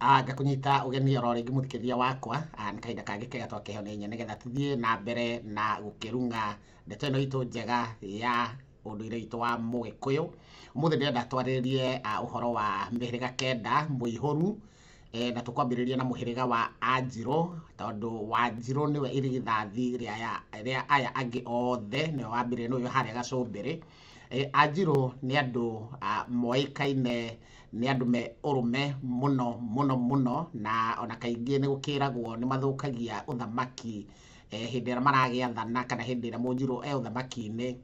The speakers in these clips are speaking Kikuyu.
Ngakũnyita ũgeni oro rĩngĩ mũthikĩrĩria wakwa. Nĩ kahinda kangĩ kega twakĩheo nĩ nye nĩgetha tũthiĩ na mbere na gũkĩrung'a ndeto ĩno itũ njega ya ũndũire witũ wa Mũgĩkũyũ. Ũmũthĩ ndĩrenda twarĩrĩrie ũhoro wa mĩhĩrĩga 9 mũihũru, na tũkwambĩrĩria na mũhĩrĩga wa Anjirũ, tondũ Wanjirũ nĩwe irigithathi rĩa aya angĩ othe, nĩwe wambĩrĩria, nĩwe harĩa gacũmbĩrĩ. Anjirũ nĩ andũ moĩkaine nĩ andũ me ũrũme mũno mũno mũno, na ona kaingĩ nĩ gũkĩragwo nĩ mathũkagia ũthamaki hĩndĩ ĩrĩa maragĩathana kana hĩndĩ ĩrĩa Mũnjirũ e ũthamaki-inĩ,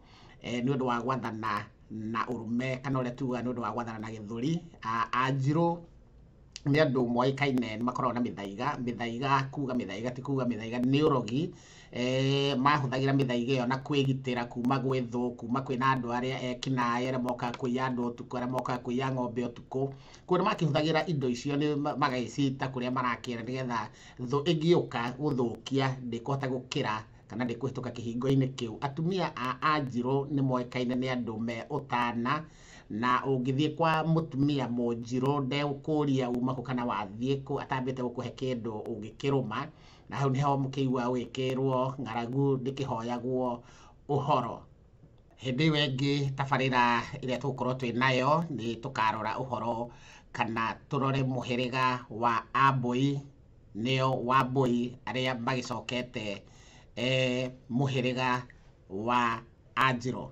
nĩ ũndũ wa gwathana na ũrũme, kana ũrĩa tugaga nĩ ũndũ wa gwathana na gĩthũri. Anjirũ nĩ andũ moĩkaine nĩ makoragwo na mĩthaiga. Mĩthaiga kuga mĩthaiga ti kuga mĩthaiga nĩ ũrogi. Mahũthagĩra mĩthaiga ĩyo na kwĩgitĩra kuma gwĩ thũ, kuma kwĩna andũ arĩa ekinaĩ arĩa mokaga kũiya andũ ũtukũ, arĩa mokaga kũiya ng'ombe ũtukũ. Koguo nĩ makĩhũthagĩra indo icio, nĩ magagĩcita kũrĩa marakĩra nĩgetha thũ ĩngĩũka gũthũkia ndĩkũhota gũkĩra kana ndĩkũhĩtũka kĩhingo-inĩ kĩu. Atumia a Anjirũ nĩ moĩkaine nĩ andũ me ũtana, na ũngĩthiĩ kwa mũtumia Mũnjirũ ndegũkũria uma kũ kana wathiĩ kũ atambĩte gũkũhe kĩndũ ũngĩkĩrũma, na hau nĩho mũkĩiguaga gũgĩkĩrwo ng'aragu ndĩkĩhoyagwo ũhoro. Hĩndĩ ĩyo ĩngĩ tabarĩra ĩrĩa tũgũkorwo twĩ nayo nĩ tũkarora ũhoro kana tũrore mũhĩrĩga wa Ambũi, nĩo Wambũi arĩa magĩcokete mũhĩrĩga wa Anjirũ.